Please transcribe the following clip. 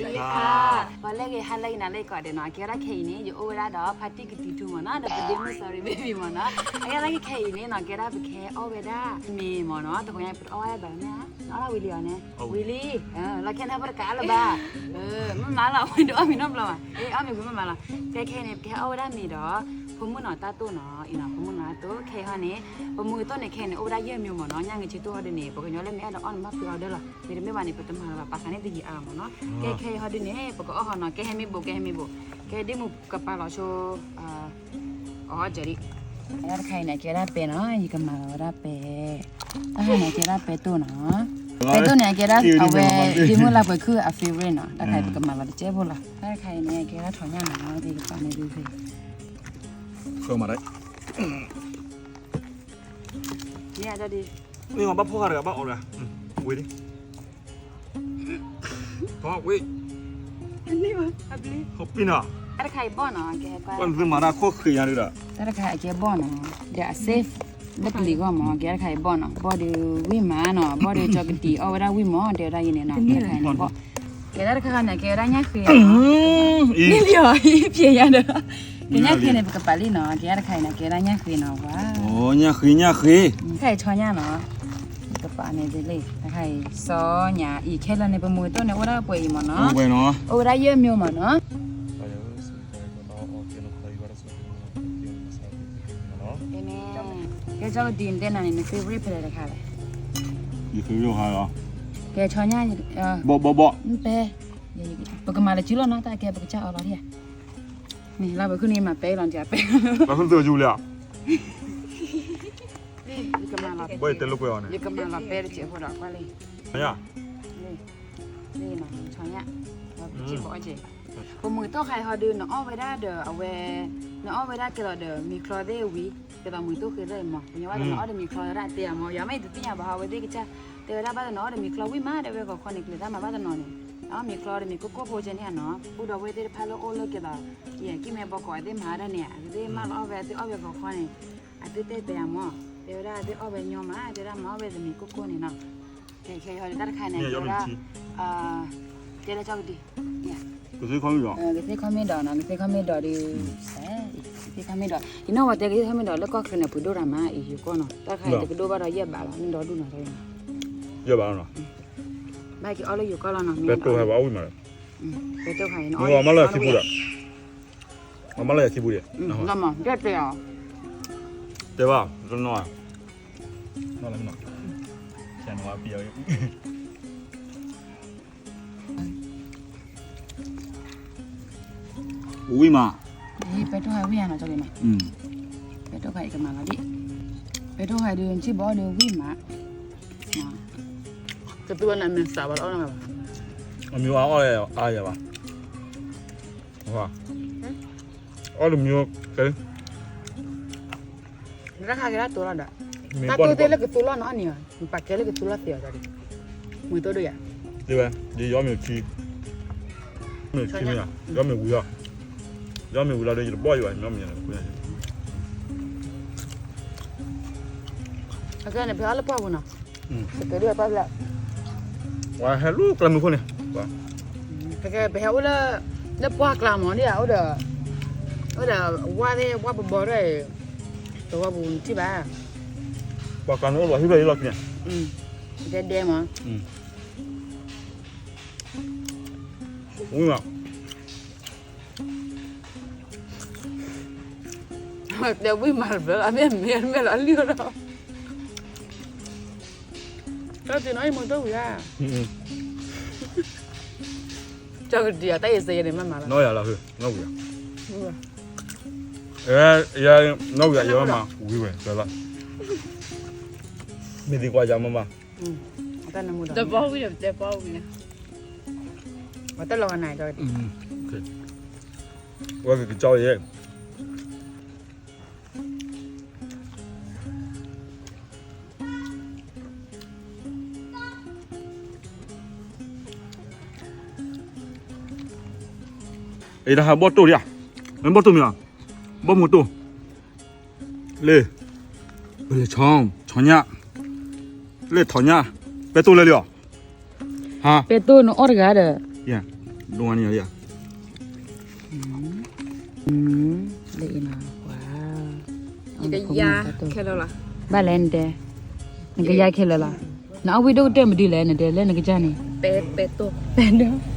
ပှၤလၢဂ့ၤ ဟါလၢဂ့ၤ နၤလၢကိးဂၤဒဲးနီၤ, ကဲဝဲဒၣ်ခဲအံၤန့ၣ် ယအိၣ်ဝဲဒၣ်ဒီး ဖါတံၢ်ကတံၤထူမ့ၢ်နီၤ, ဒီးပဒ့မုၣ် sorry baby မ့ၢ်နီၤ, အကဲဒၣ်ခဲအံၤန့ၣ်နီၤ, ကဲဒၣ်ပကဟဲအီၣ်ဝဲဒၣ် မ့ၤမ့ၢ်နီၤ, တဂီၤညါပတအီၣ်ဝဲဒၣ်ဘၣ်မ့ၢ်ဧါ, နအီၣ်ဒၣ်ဝံၤလံအီၤန့ၣ်, ဝံၤလံ, လီၤခဲန့ၣ်ပတကးလၢၤဘၣ်, မ့ၢ်မၤလီၤ ဝဲတအီၣ်မ့ၤနီတဘျီဘၣ်, အီၣ်မ့ၤဝံၤမ့ၢ်မၤလီၤ, ကဲခဲအံၤန့ၣ် ပကဟဲအီၣ်ဝဲဒၣ်မ့ၤဒီး ဖိမုၣ်နီၤတၢ်တိၢ်နီၤ, အံၤနီၤ ဖိမုၣ်နီၤတၢ်တိၢ်, ခဲအံၤဟီန့ၣ် ပမုၢ်တိၢ်န့ၣ် ခဲအံၤန့ၣ် အိၣ်ဝဲဒၣ်ယဲၢ်မ့ၤမ့ၢ်နီၤ, ညၣ်ငဲးဆံတိၢ်ဟီဒုန့ၣ် ပှၤကညီလၢမ့ၢ်အဲၣ်ဒိးအီၣ်န့ၣ် မ့ၢ်ဖုးအီၤဒၣ်လီၤ, မ့တမ့ၢ်ဘၣ်န့ၣ် ပတမၤလၢၤဘၣ်, ပာ်ဃာ်န့ၢ်တယံာ်အါမ့ၢ်နီၤ, ကဲခဲအံၤဟီဒုန့ၣ် ပကအီၣ်ဟီနီၤ, ကဲဟဲမ့ၢ်ဘိး ကဲဟဲမ့ၢ်ဘိး, ကဲဒ့မုၣ်ကပာ်လီၤဆိ အီၣ်ကၢဒံး, တၢ်တခါအံၤန့ၣ် ကဲဒၣ်ပဲနီၤ, ယကမၤလီၤဝဲဒၣ်ပဲ, တၢ်တခါန့ၣ် ကဲဒၣ်ပဲတိၢ်နီၤ, ပဲတိၢ်န့ၣ် ကဲဒၣ်အဝဲ ဒ့မုၣ်လၢပှဲၤခုၣ်အ favorite နီၤ, တၢ်တခါအံၤ ပကမၤလီၤတကဲဖိလီၤ, တၢ်တခါအံၤန့ၣ် ကဲဒၣ်ထီၣ်ညၣ်နီၤ, ကဲကပာ်န့ၣ်ဒုးဖဲ မ့ၢ်ဒီးဒ် မ့ၢ်ဘၣ်ဖီၣ်ဃာ်တဂၤဘၣ်အီၣ်တဂၤ, ဝံၤဒံး, ထီၣ်ဝံၤ, ဟီၣ်ပံနီၤ, တၢ်တခါအံၤဘီၣ်နီၤ, ကဲကွၢ် ပှၤနသုမၤတၢ်ခိၣ်ဃ့ညါဒုးဒီး, တၢ်တခါအံၤကဲဘီၣ်နီၤ, ဒီးအ safe လၢပလံၤဂီၢ်မ့ၢ် ကဲတၢ်တခါအံၤဘီၣ်နီၤ, ဘီၣ်ဒုးဝံၣ်မးနီၤ, ဘီၣ်ဒုးကၠီကတံၤအီၣ်ဝဲဒၣ်ဝံၣ်မ့ၢ် တဲဝဲဒၣ်ယဲန့ၣ်နီၤ, တၢ်တခါအံၤန့ၣ်ဘီၣ်, ကဲတၢ်တခါခါန့ၣ် ကဲဝဲဒၣ်ညၣ်ဃ့, မ့ၢ်လံအီၤ ဖျဲးညါဒီး, ကဲညၣ်ဃ့န့ၣ် ပကပာ်လံနီၤ, ကဲတၢ်တခါအံၤန့ၣ် ကဲဝဲဒၣ်ညၣ်ဃ့နီၤ, ဝါ, ညၣ်ဃ့ ညၣ်ဃ့, တၢ်တခါအံၤဆီညၣ်နီၤ, ကပာ်န့ၣ်ဒ်လဲၣ်, တၢ်တခါအံၤ စီညါအံၤ ခဲလၢာ်န့ၣ် ပမုၢ်တိၢ်န့ၣ် အိၣ်ဝဲဒၣ်ပှဲၤအံၤမ့ၢ်နီၤ, အိၣ်ဝဲဒၣ်ယဲၢ်မ့ၤမ့ၢ်နီၤ, အမ့ၢ်, ကဲကၠီကတံၤ နတဲနၤန့ၣ် န favorite ဖဲလဲၣ်တခါလဲၣ်, ယ favorite တခါလီၤ, ကဲဆီညါ, ဘီၣ်ဘီၣ်ဘီၣ်, ပဲ, ပကမၤလၢစုလီၤနီၤ, တၢ်ကဲပကစၢ်အီၤလီၤဒံးဧါ, န့ၣ်လီၤ ပခုန့ၣ်မၤပဲလီၤ နကပဲ, ဘၣ်ဆၣ်သ့ၣ်ယူၤလံဧါ, ဘၣ်ယတဲလိာ်ကွဲအီၤန့ၣ်, ယကမၤလီၤပဲတစဲးဖိဒီးကွၢ်လံ, ဆီညါ, ပမုၢ်တိၢ်ခါအံၤဟီဒုး နအီၣ်ဝဲဒၣ်ဒီးအဝဲ, နအီၣ်ဝဲဒၣ်ကဲလီၤဒီးမ့ၤချီသ့ၣ်ဝံၤ, ကဲသိးမုၢ်တိၢ်ဃ့သ့ၣ်မး, ပညီဝဲဒီးနအီၣ်ဒီးမ့ၤချီဝဲဒၣ်တဲယၤမး, ယမ့ၢ်တသ့ၣ်ညါဘၣ်ဟီ အဝဲသ့ၣ်ကစၢ်, တဲဝဲဒၣ်ဘၣ်ဒီးနအီၣ်ဒီးမ့ၤချီဝံၣ်မး တဲဝဲဂီၤခီန့ၣ် ကျဲၤတၢ်မၤဘၣ်တနီၤန့ၣ်, နအီၣ်မ့ၤချီဒီးမ့ၤကိၢ်ကိၢ်ဖိကဲန့ၣ်နီၤ, အိၣ်ဒီးဝဲသ့ၣ်တဖၣ်လၢအိၣ်လၢကဲသိး, ယကံၢ်မဲဘီကီးအသ့ၣ်မၤဒၣ်န့ၣ် အဝဲသ့ၣ်မၤလီၤအီၣ်ဝဲ အသ့ၣ်အီၣ်ဝဲဂီၤခီန့ၣ်, အသ့ၣ်တဲပၠးယၤမး, တဲဝဲဒၣ်အသ့ၣ်အီၣ်ဝဲညီမး တဲဒၣ်မၤအီၣ်ဝဲဒီးမ့ၤကိၢ်ကိၢ်န့ၣ်နီၤ, ခဲခဲအံၤဟီဒုးတၢ်တခါန့ၣ် တဲဝဲဒၣ်, တဲလၢကၠီကတံၤ, ကသ့ခီမ့ၢ်ဒီး, ကသ့ခီမ့ၢ်ဒီးနီၤ, ကသ့ခီမ့ၢ်ဒီးဒီး, ကသ့ခီမ့ၢ်ဒီး, ယနီၢ်ဝဲတဲကသ့ခီမ့ၢ်ဒီး လၢကီၢ်ချၢန့ၣ် ပှ့ၤဒိၣ်တၢ်မး အံၤယိၤကီၢ်နီၤ, တၢ်တခါအံၤတကဒိၣ်ဘၣ်ဒီးယဲၢ်ဘးလီၤ မ့ၢ်ဒီဒူၣ်နီၤ, ယဲၢ်ဘးလီၤနီၤ, ဘၣ်က့ၤအီၣ်လၢယိၤကီၢ်လီၤနီၤ, ပဲတိၢ်ဟဲဘၣ်အီၣ်ဝံၣ်မး, ပဲတိၢ်ခါအံၤ မ့ၢ်အီၣ်မးလၢခံပူၤဒီး, အီၣ်မးလၢခံပူၤဒီး, လီၤမး တဲတဲအီၤ, တဲဘၣ်, တနီၤ, နီၤလၢမနီၤ, ဝံၣ်မး, ပဲတိၢ်ခါဝံၣ်ဧါနီၤ ကၠီလံမး, ပဲတိၢ်ခါအံၤကမၤလီၤဒံး, ပဲတိၢ်ခါဒုး နထံၣ်ဘီအီၣ်ဒုးဝံၣ်မး, ကသူဝဲန့ၣ် မ့ၢ်စးဘၣ်လီၤအီၣ်န့ၣ်ဘၣ်, အမ့ၢ်အီၣ်အါယၤဘၣ်, အီၣ်တမံၤ, တၢ်ခါကဲဒၣ်တိၤလီၤဒီး, တၢ်တိၤသ့ၣ်လၢကသူလီၤနီၤအီၣ်န့ၣ်, ပာ်ကဲလၢကသူလီၤသ့အီၤဒီး, မုၢ်တိၢ်ဒိၣ်ယၤ, တဲဝဲ, ဒ်ယီမ့ၢ်ထံ, မ့ၢ်ထံမ့ၢ်ယၤ, ယီမ့ၢ်ဝံၤလီၤ, ယီမ့ၢ်ဝံၤလီၤဒီး ယတဘီၣ်ယံၤဘၣ်, ယီမ့ၢ်ယၤန့ၣ်, အကဲန့ၣ်ဖဲအီၣ်လၢပှၢ်ပူၤနီၤ, ပကဒုးပှၢ်ဖျၢၣ်, ဝဲဟဲလူၤကျဲမုၢ်ခိၣ်န့ၣ်, ပကဲပဟဲအိၣ်လၢ, လၢပှၢ်ကျါမးဒ်ယၤ, အိၣ်ဒီး, အိၣ်ဒီးဝါသ့ၣ်ဝါဘီဘီဒီး, သဝီပူၤနထံၣ်ဘၣ်, ပှၢ်ကျါန့ၣ်အိၣ်လီၤဟံၣ်ဖျၢၣ်ဟံၣ်လီၤခံန့ၣ်, ကဲဒဲမး, ဝံၤမး တဲဝံၣ်မးတဘျီလီၤ မ့ၢ်မ့ၢ်မ့ၢ်လီၤအလံၣ်လီၤ, တၢ်တနီၤအံၤမ့ၢ်တဝံၤဧါ, ကၠီကဒံးအတၢ်အံၤစ့ယဲန့ၣ်မ့ၢ်မးလီၤ, နီၢ်ယၤလီၤ, နီၢ်ဝံၤဧါ, နီၢ်ဝံၤဧါ ယမ့ၢ်မၤဝံၤဝဲ, မ့ၢ်သံကွၢ်ယၤမ့ၢ်မး, တဘီဝံၤဒီးတဲဘီဝံၤ, ဝဲတလီၤဂၤနၤ, ဝဲကကၠီယဲ အံၤတဟးဘီၣ်တိၢ်ဒံးဧါ, ဘီၣ်တိၢ်မ့ၢ်ဧါ, ဘီၣ်မုၢ်တိၢ်, လ့ၣ်, ပလဲၤဆီ, ဆီညၣ်, လ့ၣ်ထီၣ်ညၣ်, ပဲတိၢ်လဲၤလံဧါ, ပဲတိၢ်နအီၣ်တဂၤဒီး, ဒိၣ်မးန့ၣ်လံဧါ, လၢအံၤနီၤ, ယကယၤခဲလၢာ်လီၤ, ဘၣ်လဲၣ်နတဲ, နကယၤခဲလၢာ်လီၤ, နအီၣ်ဝံၣ်ဒိၣ်ကတၢၢ်မနုၤလဲၣ် နတဲလၢနကစၢ်န့ၣ်, ပဲပဲတိၢ်, ပဲတိၢ်